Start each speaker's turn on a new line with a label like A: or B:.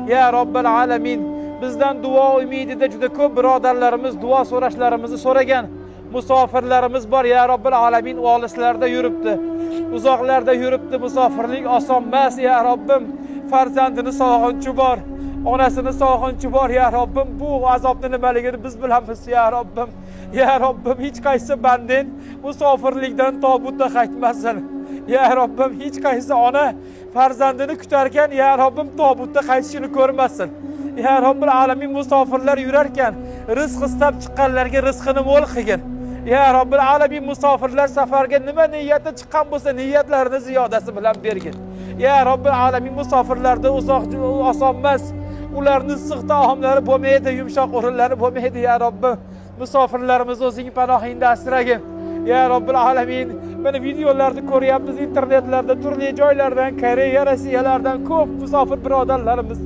A: Ya Robbil alamin, bizdan duo umidida juda ko'p birodarlarimiz duo so'rashlarimizni so'ragan musofirlarimiz bor. Ya Robbil alamin, olislarda yuribdi, uzoqlarda yuribdi. Musofirlik oson emas ya Robbim. Farzandini sog'inchi bor, onasini sog'inchi bor ya Robbim. Bu azobni nimaligini biz bilamiz ya Robbim. Ya Robbim, hech qaysi banding musofirlikdan tobutda qaytmasin. Ya Robbim, hech qaysi ona farzandini kutarkan ya Robbim tobutda qaytishini ko'rmasin. Ya Robbil alamin, musofirlar yurarkan rizq istab chiqqanlarga rizqini mo'l qilgin. Ya Robbil alamin, musofirlar safarga nima niyatda chiqqan bo'lsa, niyatlarini ziyodasi bilan bergin. Ya Robbil alamin, musofirlarda uzoq oson emas, ularni issiq taomlari bo'lmaydi, yumshoq o'rinlari bo'lmaydi. Ya Robbim, musofirlarimizni o'zing panohingda asragin. Ya Robbil alamin, mana videolarni ko'ryapmiz internetlarda, turli joylardan, Koreya, Rossiyalardan ko'p musofir birodarlarimiz